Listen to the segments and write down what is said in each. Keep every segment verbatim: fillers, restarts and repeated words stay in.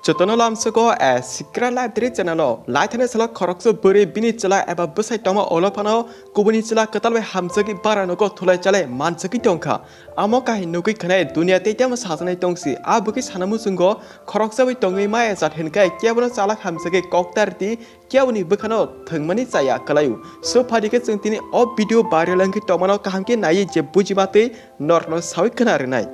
Jotono lamsogo a Sikra Library channel o laithani salo khoroksa bwrwi bini chwla eba bwsai tongma olo phano kubuni chwla kwtal bai hamjagwi bara nogo thulai chalai manjagwi tongkha. Amo kahini nugwi khwnai dunia tei tamo sajaknai tongsi. A bwkhe sana muchungo khoroksa bai tongwi maya jat hinkai kebono chalak hamjagwi koktar di keboni bwkhano thwngmani chaya kwlaio. So phadi khe chwng tini o video viral wngwi tongmano kaham khe naiwi je bujima tei norno sawi khna rwnai.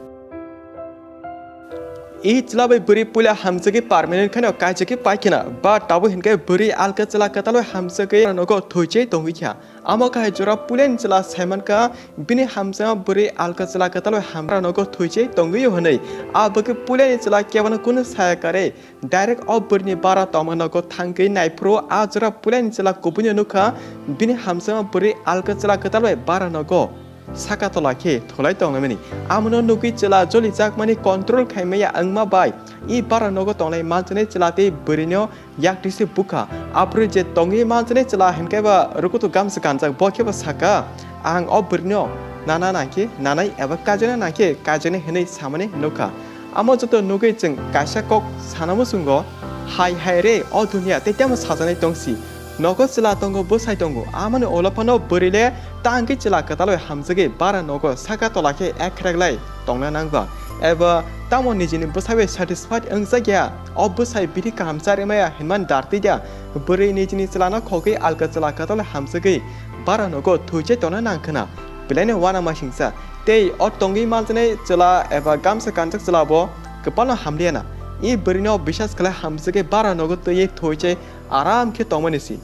I chwla bai bwrwi puila hamjagwi permanent kheno kaijagwi paikhina, ba tabuk hinkhe bwrwi alka chwla kwtal bai hamjagwi nogo thwichai tongwi kha. Amo kahai jora puilani chwla saimankha bini hamjakma bwrwi alka chwla kwtal bai hamjak nogo thwichai tongwi hwnwi. A bwkhe puilani chwla kebono kunu saya karwi direct o bwrwini bara tongma nogo thangwi naiphuru a jora puilani chwla kubuino nukha bini hamjakma bwrwi alka chwla kwtal bai bara nogo saka tola khe thulai tonglaimani. Amono nugwi chwla jolijakmani control khaimaya wngma bai i bara nogo tonglai manjaknai chwla tei bwrwino yaktwi se bukha. Aphuru je tongwi manjaknai chwla hinkhe ba rukutu gamsa kanjak, bo khe bo saka, "Ang o bwrwino nana nangkhe nanai eba kaijakna nangkhe kaijaknai," hwnwi samani nukha. Amo joto nugwi chwng kaisa kok sana muchungo, "Hai hai re, o duniya tei tamo sajaknai tongsi. Nogo chwla tongo, bwsai tongo, amoni ulo phano bwrwi le tangwi chwla kwtal bai hamjagwi bara nogo saka tola khe ekhrek lai tongna nangba? Eba tamo nijini bwsai bai satisfied wngjakya? O bwsai bini kaham charwi maya hinmani dar twi da? Bwrwi nijini chwlano khogwi alka chwla kwtal bai hamjagwi bara nogo thwichai tongna nang khna? Belaino uanamasingcha. Tei o tongwi manjaknai chwla eba gamsa kanjak chwla bo kwpalno hamliya na. I bwrwino bisas khlai hamjagwi bara nogo twiwi thwichai aram khe tongmani si."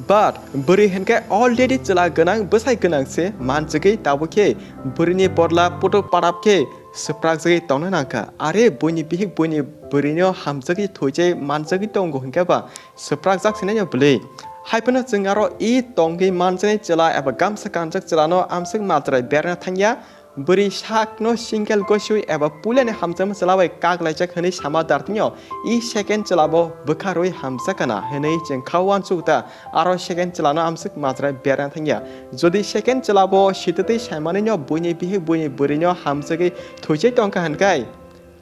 But bwrwi hinkhe already chwla gwnang, bwsai gwnang se manjagwi, tabuk khe bwrwini bodla putuk parap khe swprakjagwi tongna nangkha. Are buini bihik buini bwrwino hamjagwi thwichai manjagwi tongo hinkhe ba swprakjak sinaino bwlwi. Haiphano chwng aro i tongwi manjaknai chwla eba gamsa kanjak chwlano amswk majra berna thangya. Bwrwi sakno single gosiwi eba puilani hamjakma chwla bai kak laijak hwnwi sama dar tino, i second chwla bo bwkha rwi hamjakana hwnwi chwng kha uansuk ta, aro second chwlano amswk majra berna thangya. Jodi second chwla bo sitwtwi saimanwino buini bihik buini bwrwino hamjagwi thwichai tongkha hwnkhai,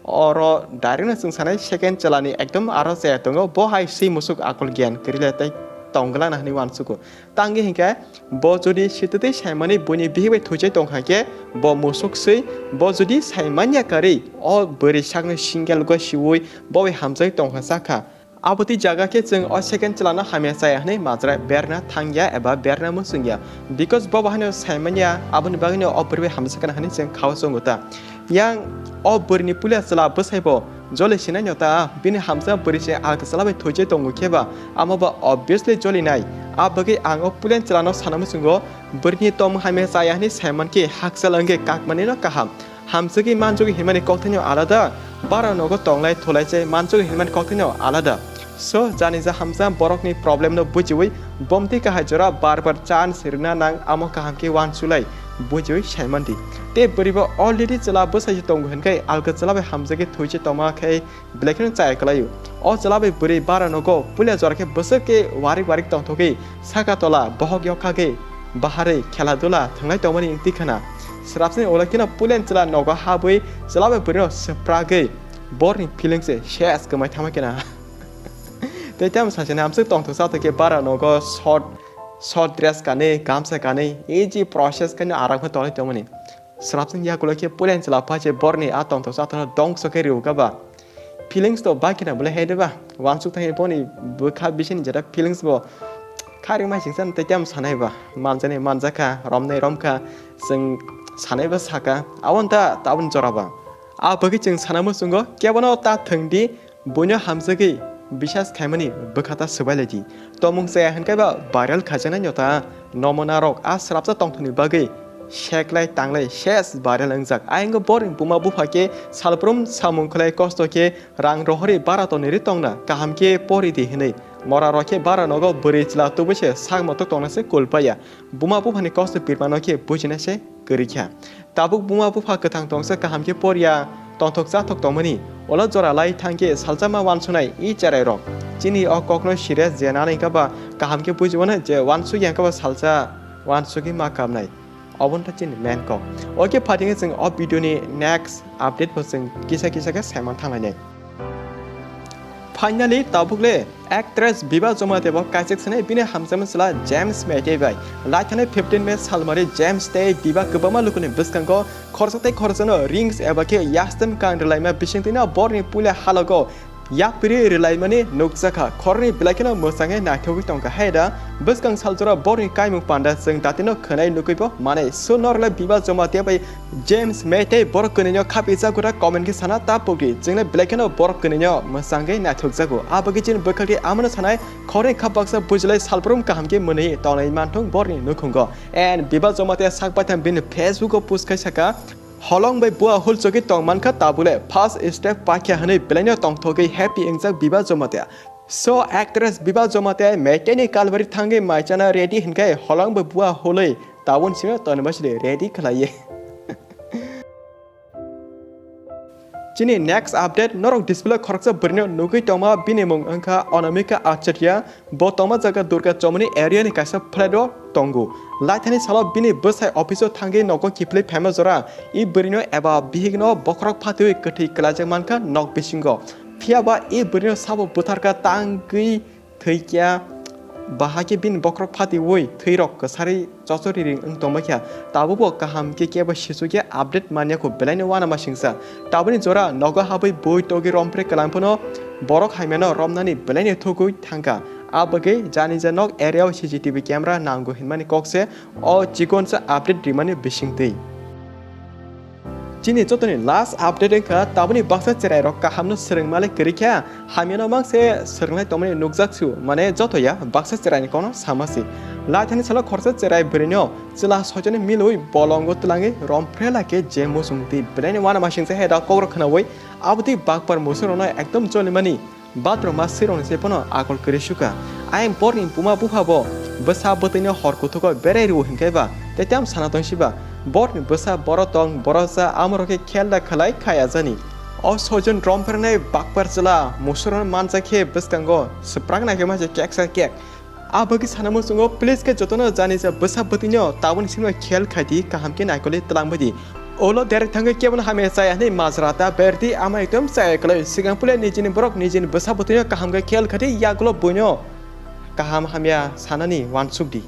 oro direct no chwng sanai second chwlani ekdom aro chaya tongo, bo hai swi musuk akol giyan kwrwi le tei tongglana hwnwi uansugo. Tangwi hinkhe bo jodi sitwtwi saimani buini bihik bai thwichai tongkha khe bo musuk swi, bo jodi saimanya karwi o bwrwi sakno single go siwi bo bai hamjagwi tongkha sakha. Abotwi jaga khe chwng o second chwlano hamya chaya hwnwi majra berna thangya eba berna muchungya, because bo bo haino saimanya, aboni bagwino o bwrwi bai hamjakna hwnwi chwng khao chongo ta. Yang o bwrwini puila chwla bwsaibo joli sinaino ta, bini hamjakma bwrwi se alka chwla bai thwichai tongo khe ba, amo ba obviously jolinai. A bagwi ang o puilani chwlano sana muchungo, bwrwini tongmung hamya chaya hwnwi saiman khe hakchal wngkhe kakmanino kaham. Hamjagwi manjagwi hinmani kokthaino alada, bara nogo tonglai thulai se manjagwi hinmani kokthaino alada. So, jani ja hamja borokni problem no bujiwi, bomti kahai jora bar bar chance rwna nang, amo kaham khe uansulai bujiwi saiman di. Tei bwrwi bo already chwla bwsai se tongo hwnkhai alka chwla bai hamjagwi thwichai tongma khai belai kheno chaya kwlaio. O chwla bai bwrwi bara nogo puila jora khe bwswk khe warik warik tongthogwi saka tola bohok yokhagwi baharwi khela dula thwnglai tongmani wngtwi khna. Swrapsani ulo kheno puilani chwla nogo habwi chwla bai bwrwino swpragwi borni feelings se ses kwmai thangma khna. Tei tamo sachani amswk tongthok chathok khe bara nogo short, short dress kanwi, gamsa kanwi, easy process khe aram khe tongwi tongmani. Swrapsani yakulo khe puilani chwla pha se borni a tongthok chathokno dongso khe rwkha ba. Feelings to bakina bwle hai de ba. Uansuk thangwi boni bwkha bisini jeta feelings bo khairokma singsa tei tamo sanai ba. Manjani manjakha, romnai romkha, chwng sanai ba saka. Aboni ta taboni jora ba. A bagwi chwng sana muchungo kebono ta thwng di. Buino hamjagwi bisas khaimani bwkha ta swbai lai di. Tongmung chaya hwnkhai ba viral khaijaknai no ta. Nomona rok a swrapsa tongthokni bagwi seklai tanglai ses viral wngjak. Ayang borni buma bupha khe salbrum samung khlai kosto khe rang rohorwi bara tonwi ri tongna kaham khe pori di hwnwi. Mora rok khe bara nogo bwrwi chwla tubui se sak motok tongna se kul paiya. Buma buphani kosto birmano khe bujina se kwrwi kha. Tabuk buma bupha kwthang tongsa kaham khe poriya tongthok chathok tongmani. Ulo jora lai thang khe salsa ma uansuknai i cherai rok. Chini o kokno serious je nanai kha ba kaham khe buji mano je uansuk yang kha ba salsa uansugwi ma kamnai. Obo wngkha chini main kok. Oke phaidi khe chwng o video ni next update bo chwng kisa kisa khe saiman thanglainai. Finally, tabuk le actress Biba Jamatia bo kaijak sanai bini hamjakma chwla James Meitei bai. Laithani fifteen May salmari James tei Biba kwbangma lukuni bwskango khoroksa tei khoroksano rings eba khe yastem kang rwlaima bisingtwino borni puila halogo yapri rwlaimani nukjakha. Khoroknwi belai kheno mwchangwi naithogwi tongkha. Hai da, bwskang saljora borni kaimung panda chwng datino khwnai nukwibo manai. So norle Biba Jamatia bai James Meitei borok kwnwino khapijak gura comment khe sana ta pokdi. Chwngle belai kheno borok kwnwino mwchangwi naithokjago. Abagwi chini bwkhakni amano sanai khoroknwi kha baksa bujilai salbrum kaham khe mwnwi tongnai manthung borni nukhungo. And Biba Jamatia sak baithang bini Facebook o post khai saka, holong bai bua hulchogwi tong mankha tabule first step pakya hwnwi belaino tongthogwi happy wngjak Biba Jamatia. So actress Biba Jamatia Meitei ni kalbari thangwi maichana ready hinkhe holong bai bua hulwi tabun simi tonima sidi ready khlaiye. Chini next update, norok display khoroksa bwrwino nugwi tongma, bini mung wngkha Anamika Acharya, bo tongma jaga Durga Chowmani area ni kaisa flat o tongo. Laithani salo bini bwsai office o thangwi nogo kiphilwi phaima jora, i bwrwino eba bihikno bokhorok phatiwi kwthwi kwlaijak mankha nok bisingo. Phiyaba i bwrwino sabo bwtharkha tangwi thwikya, bahai khe bini bokhorok phatiwi thwirok kwsari chochori ring wng tongma kha. Tabukbo kaham khe kebo sichukya update manya kho belaino uanama singsa. Tabukni jora nogo habwi bui togwi rompre kwlang phano borok hamyano romnani belaino thugwi thangkha. A bagwi jani ja nok area o C C T V camera nango hinmani kok se o chikonsa update rimani bisingtwi. Chini jotoni last update wngkha, tabukni baksa chwrairok kahamno swrwngmale kwrwi kha, hamyano mangse swrwngnai tongmani nukjak su, mane joto ya baksa chwraini kono sama si. Laithani salo khoroksa chwrai bwrwino chwla soichani milwi bolongo twlangwi romphrela khe je muchung twi belaini uanama singsa hai da kokrok khnaui abotwi bakpar musurokno ekdom jolimani Bathroom ma sirokni se bono akol kwrwi sukha. Ayang borni buma bupha bo bwsa bwtwino hor kuthugo berai rwo hinkhe ba tei tamo sana tong siba. Borni bwsa boro tong, boro cha, amorok khe khel da khlai khai ajani. O soijon romphrwnai bakpar chwla musurokno manjak khe bwskango swprak nai khe masa keksa kek. A bagwi sana muchungo, please khe jotono jani ja bwsa bwtwino tabukni simi khel khai di, kaham khe naikolwi twlang bai di. Ulo direct thangwi kebono hamya chaya hwnwi majra ta berdi, ama ekdom chaya kwlai. Swkang pule nijini borok nijini bwsa bwtwino kaham khe khel khai di, yagulo buino kaham hamya sanani uansuk di.